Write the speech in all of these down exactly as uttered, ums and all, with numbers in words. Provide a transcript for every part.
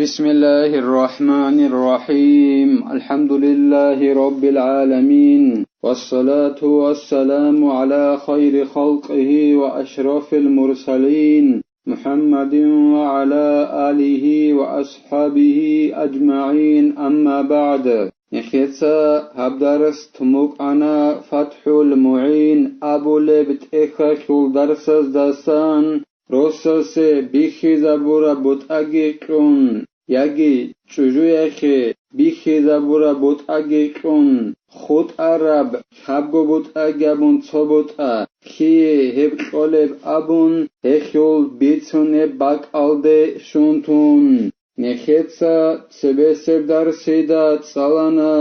بسم الله الرحمن الرحيم. الحمد لله رب العالمين. والصلاة والسلام على خير خلقه وأشرف المرسلين محمد وعلى آله وأصحابه أجمعين. أما بعد. Нехеца гьаб дарс тумукъана ФатхӀул МугӀин абулеб тӀехьалъул дарсаздасан, росасе бихьизабураб бутӀаги кьун, яги чӀужуяхъе бихьизабураб бутӀаги кьун, хутӀараб лъабго бутӀаги абун цо бутӀа, кие гьеб кьолеб абун, гьелъул бицунеб бакӀалде щун тун. Нехеца цебесеб дарсида цӀалана.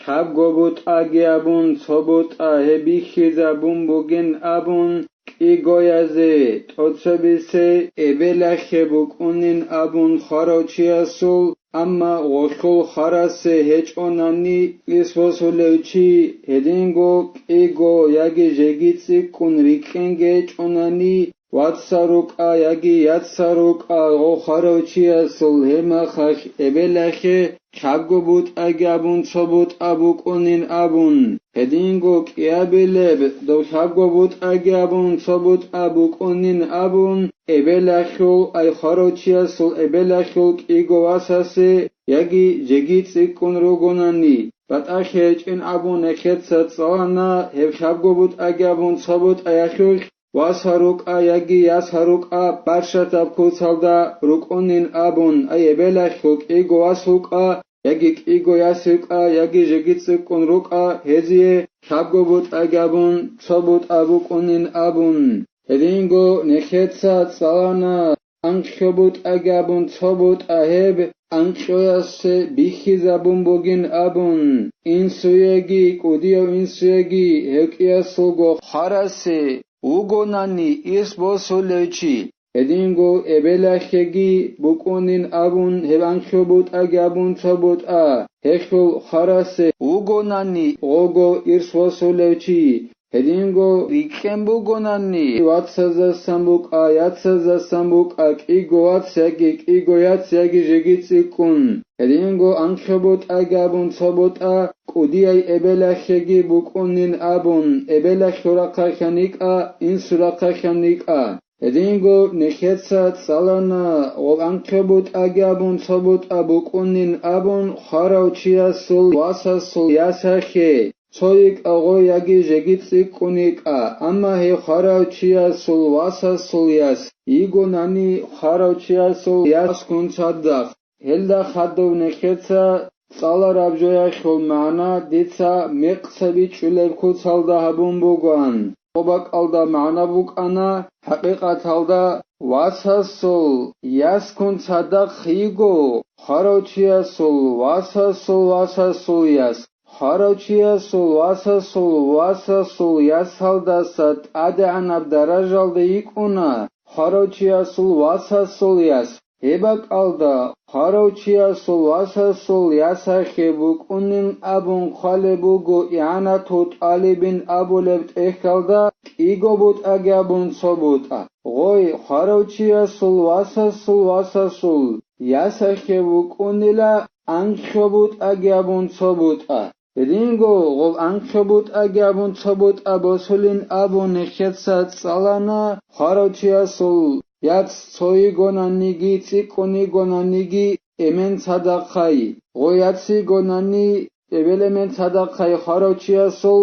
Лъабго бутӀаги абун цо бутӀа гьеб бихьизабун бугин абун, кӀигоязе, тӀоцебисе эбелахъе букӀунин абун хварав чиясул, амма гъолъул хварасе гьечӀонани ис босулев чи, гьединго кӀиго яги жеги цӀикӀкӀун рикӀкӀинги гьечӀонани, вацал рукӀа яги яцал рукӀа гъо хварав чиясул гьеб мехалъ эбелахъе лъабго бутӀаги абун цо бутӀа букӀунин абун, гьединго кӀиабилеб доб лъабго бутӀаги абун цо бутӀа букӀунин абун, эбелахъул, ай хварав чиясул эбелахъул кӀиго васасе яги жеги цӀикӀкӀун ругонани, батӀалъи гьечӀин абун нехеца цӀалана гьеб лъабго бутӀаги абун цо бутӀаялъулъ, вас гьарукӀа яги яс гьарукӀа барщатаб куцалда рукӀунин абун, ай эбелалъул кӀиго вас вукӀа, яги кӀиго яс вукӀа, яги жеги цӀикӀкӀун рукӀа, гьезие лъабго бутӀаги абун цо бутӀа букӀунин абун. Гьединго нехеца цӀалана анкьго бутӀаги абун цо бутӀа гьеб анкьоясе бихьизабун бугин абун, инсуеги, кӀудияв инсуеги гьев кӀиясулго хварасе вугонани ис босулев чи, гьединго эбелахъеги букӀунин абун гьеб анкьго бутӀаги абун цо бутӀа, гьелъул хварасе вугонани гъого ирс босулев чи, гьединго рикӀкӀен бугонани, вацаздасан букӀа, яцаздасан букӀа, кӀиго вац яги кӀиго яц яги жеги цӀикӀкӀун, гьединго анкьго бутӀаги абун цо бутӀа, кӀудияй эбелахъеги букӀунин абун, эбелахъул рахъалъан йикӀа, инсул рахъалъан йикӀа. Гьединго нехеца цӀалана гъоб анкьго бутӀаги абун цо бутӀа букӀунин абун хварав чиясул васасул ясалъе, цо йикӀа гъо яги жеги цӀикӀкӀун йикӀа, амма гьев хварав чиясул васасул яс йигонани хварав чиясул ясгун цадахъ. Гьелда хадув нехеца цӀалараб жоялъул магӀна дица мекъса бичӀчӀулеб куцалда гьабун бугоан. Гъо бакӀалда магӀна букӀана, хӀакъикъаталда васасул ясгун цадахъ йиго хварав чиясул васасул васасул яс, хварав чиясул васасул васасул ясалдаса тӀадегӀанаб даражалда йикӀуна хварав чиясул васасул яс. Гьеб бакӀалда хварав чиясул васасул ясалъе букӀунин абун хъвалеб буго игӀанатул тӀалибин абулеб тӀехьалда кӀиго бутӀаги абун цо бутӀа. Гъой, хварав чиясул васасул васасул ясалъе букӀунила анкьго бутӀаги абун цо бутӀа. Гьединго гъоб анкьго бутӀаги абун цо бутӀа босулин абун нехеца цӀалана хварав чиясул яц цо йигонаниги цӀикӀкӀун йигонаниги эмен цадахъай, гъо яц йигонани эбел-эмен цадахъай хварав чиясул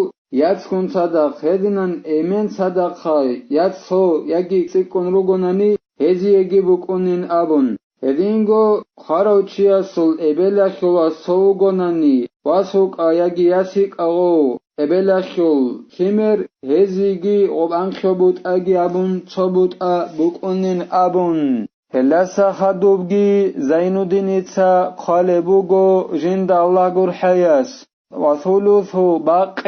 яцгун цадахъ, гьединан эмен цадахъай яц цо яги цӀикӀкӀун ругонани гьезиеги букӀунин абун. Гьединго хварав чиясул эбелалъул вас цо вугонани, вас вукӀа яги яс йикӀа гъов, эбелалъул лъимер гьезиеги гъоб анкьго бутӀаги абун цо бутӀа букӀунин абун. Гьелдаса хадубги Зайнуддиница хъвалеб буго жинда Аллагь гурхӀаяс. وثلث باق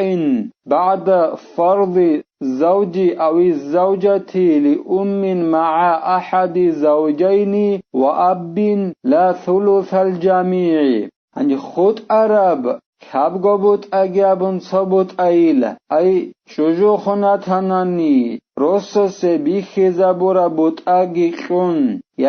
بعد فرض الزوج أو الزوجة لأم مع أحد الزوجين وأب لا ثلث الجميع. Гьанже хутӀараб лъабго бутӀаги абун цо бутӀайила, ай, чӀужу хун ватанани, росасе бихьизабураб бутӀаги кьун,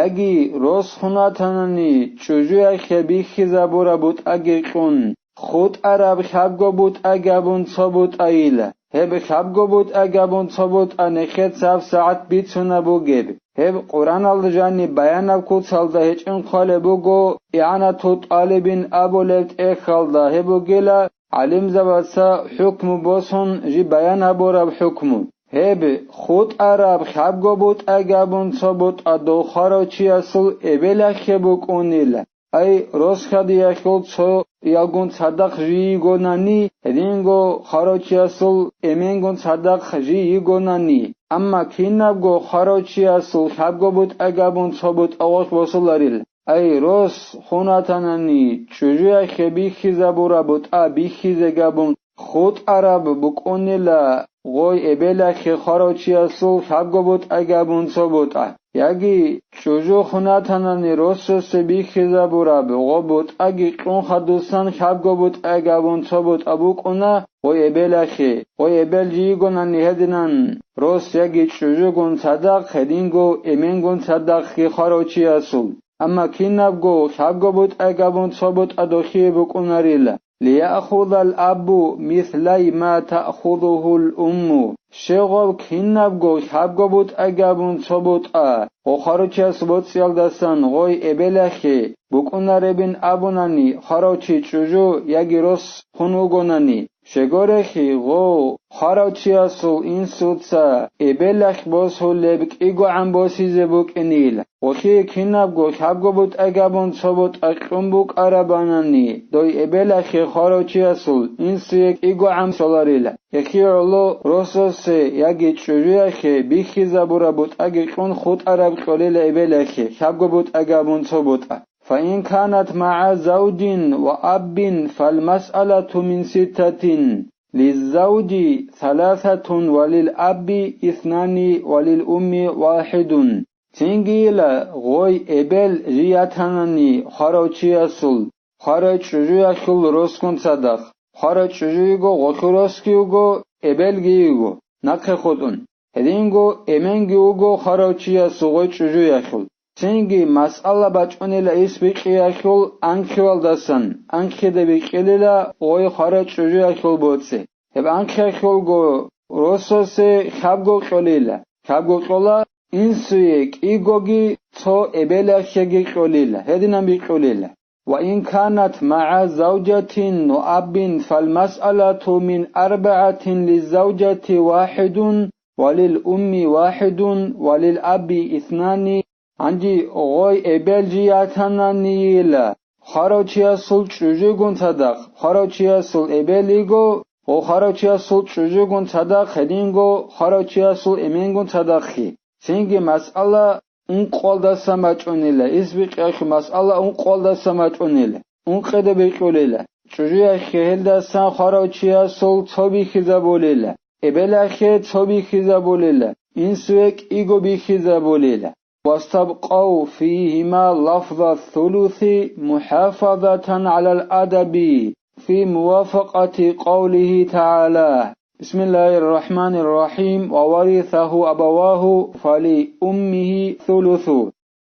яги рос хун ватанани, чӀужуялъе бихьизабураб бутӀаги кьун, хутӀараб лъабго бутӀаги абун цо бутӀайила. Гьеб лъабго бутӀаги абун цо бутӀа нехеца гьабсагӀат бицунаб бугеб. Гьеб Къуръаналда жаниб баянаб куцалда гьечӀин хъвалеб буго, ИгӀанату ТӀалибин абулеб тӀехьалда гьеб бугила, гӀалимзабаца хӀукму босун жиб баян гьабураб хӀукму. Гьеб хутӀараб лъабго бутӀаги абун цо бутӀа дов хварав чиясул эбелалъе букӀунила. Ай, росхьадиялъул цоялгун цадахъ жий йигонани, гьединго хварав чиясул эменгун цадахъ жий йигонани, амма кинабго хварав чиясул лъабго бутӀаги абун цо бутӀа гъолъ босуларил. Ай, рос хун ватанани, чӀужуялъе бихьизабураб бутӀа бихьизеги абун, хутӀараб букӀунила гъой эбелалъе хварав чиясул лъабго бутӀаги абун цо бутӀа. Яги чӀужу хун ватанани росасе бихьизабураб гъо бутӀаги кьун хадусан лъабго бутӀаги абун цо бутӀа букӀуна гъой эбелалъе, гъой эбел жий йигонани гьединан рос яги чӀужугун цадахъ, гьединго эменгун цадахъги хварав чиясул. Амма кинабго лъабго бутӀаги абун цо бутӀа дохие букӀунарила. ليأخذ الأب مثلي ما تأخذه الأم. Щегъав кинабго лъабго бутӀаги абун цо бутӀа, гъо хварав чияс боцӀиялдасан гъой эбелалъе букӀунаребин абунани, хварав чи чӀужу яги рос хун вугонани, щегорехъи, гъо хварав чиясул инсуца эбелалъ босулеб кӀигогӀан босизе букӀинила. Гъолъие кинабго лъабго бутӀаги абун цо бутӀа кьун букӀарабанани, дой эбелалъе хварав чиясул инсуе кӀигогӀан босуларила. Гьелъие гӀоло росасе яги чӀужуялъе бихьизабураб бутӀаги кьун хутӀараб кьолила эбелалъе лъабго бутӀаги абун цо бутӀа. فإن كانت مع زوج وأب فالمسألة من ستة، للزوج ثلاثة وللأب اثنان وللأم واحد. Цинги ила гъой эбел жий ятанани хварав чиясул, хварай чӀужуялъул росгун цадахъ, хварай чӀужу йиго, гъолъул росги йиго, эбелги йиго, нахъе хутӀун. Гьединго эменги вуго хварав чиясул гъой чӀужуялъул. Цинги масъала бачӀунила исбикьиялъул анкьивалдасан, анкьида бикьилила гъой хварай чӀужуялъул боцӀи. Гьеб анкьиялъулго росасе лъабго кьолила, лъабго кьола, инсуе кӀигоги цо эбелалъеги кьолила, гьединан бикьулила. وإن كانت مع زوجة وأب فالمسألة من أربعة، للزوجة واحد وللأم واحد وللأب اثنان. Гьанже гъой эбел жий ятананийила, хварав чиясул чӀужугун цадахъ, хварав чиясул эбел йиго, ва хварав чиясул чӀужугун цадахъ гьединго хварав чиясул эменгун цадахъги. Цинги масъала ункъоялдасан бачӀунила, исбикьиялъул масъала ункъоялдасан бачӀунила, ункъида бикьулила. ЧӀужуялъе гьелдасан хварав чиясул цо бихьизабулила, эбелалъе цо бихьизабулила, инсуе кӀиго бихьизабулила. واستبقوا فيهما لفظ الثلث محافظة على الأدب في موافقة قوله تعالى: بسم الله الرحمن الرحيم: وورثه أبواه فلأمه الثلث.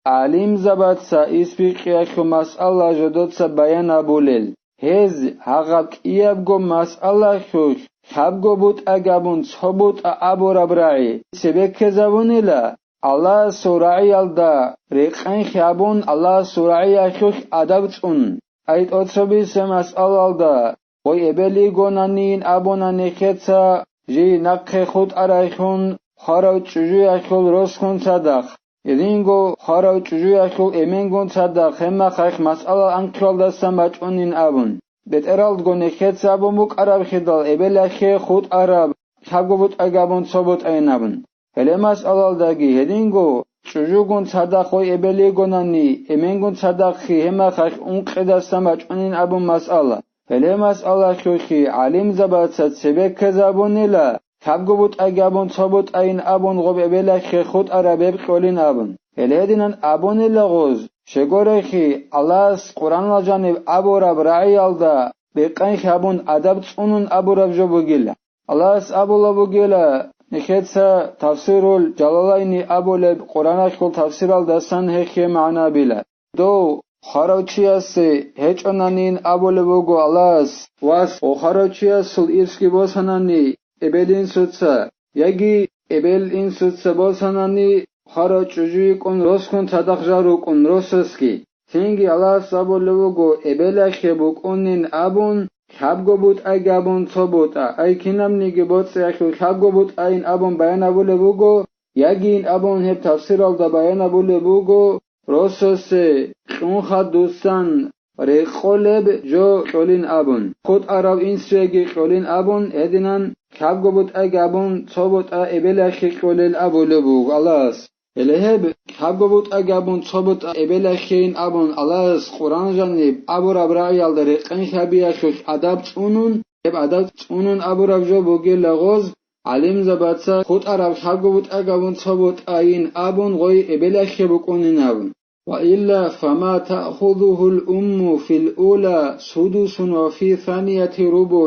ГӀалимзабаца исбикьиялъул масъала жодоца баян гьабулел, гьез гьагъаб кӀиябго масъалалъулъ лъабго бутӀа гьабун цо бутӀа абураб рагӀи цебеккезабунила, Аллагьасул рагӀиялда рекъенхъи гьабун, Аллагьасул рагӀиялъулъ адаб цӀун. Ай тӀоцебесеб масъалалда, гъой эбел йигонанийин абуна нехеца, жий нахъе хутӀарайлъун, хварав чӀужуялъул росгун цадахъ, гьединго хварав чӀужуялъул эменгун цадахъ гьебмахалъ масъала анкьиялдасан бачӀунин абун. БетӀералдго нехеца абун букӀарабхидал эбелалъе хутӀараб лъабго бутӀа гьабун цо бутӀайин абун. Гьеле масъалалдаги гьединго, чӀужугун цадахъ гъой эбел йигонани, эменгун цадахъги гьебмахалъ ункъидасан бачӀунин абун масъала. Гьеле масъалалъулъги гӀалимзабаца цебеккезабунила, лъабго бутӀа гьабун цо бутӀайин абун гъоб эбелалъе хутӀараб гьеб кьолин абун. Гьеле гьединан абунила гъоз, щегорехъи, Аллагьас Къуръаналда жаниб абураб рагӀиялда рекъанхъ гьабун адаб цӀунун абураб жо бугила. Аллагьас абулаб бугила, нехеца тафсирул Жалалайни абулеб Къуранахъул тафсиралдасан гьехие магӀнабила. Дов хварав чиясе гьечӀонанин абулеб буго Аллагьас, вас, хварав чиясул ирсги босанани эбел-инсуца, яги эбел-инсуца босанани хварав чӀужу йикӀун росгун цадахъ жал рукӀун росасги. Цинги Аллагьас абулеб буго, эбелахъе букӀунин абун, лъабго бутӀа гьабун цо бутӀа, ай кинабниги боцӀиялъул лъабго бутӀайин абун баян абулеб буго, ягийин абун гьеб тафсиралда баян абулеб буго, росасе кьун хадусан рекъолеб жо кьолин абун, хутӀарав инсуеги кьолин абун, гьединан лъабго бутӀа гьабун цо бутӀа эбелахъе кьолел абулеб буго Аллагьас. Гьеле гьеб лъабго бутӀа гьабун цо бутӀа эбелахъейин абун Аллагьас Къуран жаниб абураб рагӀиялда рекъен хьабиялъулъ адаб цӀунун, гьеб адаб цӀунун абураб жо бугела гъоз, гӀалимзабаца хутӀараб лъабго бутӀа гьабун цо бутӀайин абун гъой эбелахъе букӀунин абун. وإلا فما تأخذه الأم في الأولى سدس وفي الثانية ربع.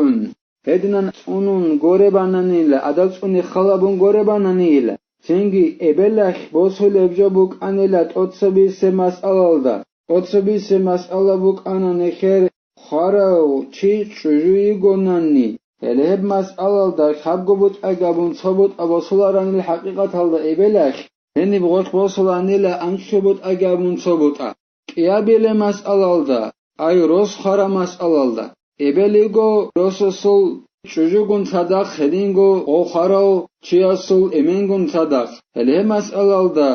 Гьединан цӀунун горебананила, адаб цӀуни халабун горебананила, цинги эбелахъ босулеб жо букӀанила тӀоцебисе масъалалда. ТӀоцебисе масъала букӀана нехер хварав чи чӀужу йигонанни, гьеле гьеб масъалалда лъабго бутӀа гьабун цо бутӀа босуларанил хӀакъикъаталда эбелахъ, гьениб гъоркь босуланила анлъго бутӀа гьабун цо бутӀа. КӀиабилеб масъалалда, ай рос хвараб масъалалда, эбел йиго росасул чӀужугун цадахъ гьединго гъов хварав чиясул эменгун цадахъ. Гьеле гьеб масъалалда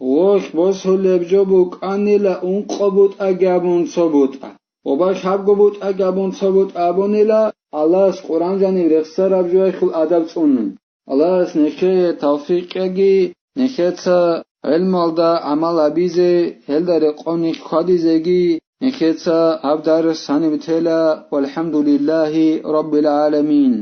гъоркь босулеб жо букӀанила ункъо бутӀа гьабун цо бутӀа. Оба лъабго бутӀа гьабун цо бутӀа абунила, Аллагьас Къуран жаниб рехсараб жоялъул адаб цӀунун. Аллагьас нехее тавфикъ кьеги, нехеца гӀелмалда гӀамал гьабизе, гьелда рекъони хьвадизеги, нехеца гьаб дарс гьаниб тела, валхӀамдулиллагьи раббил гӀаламин.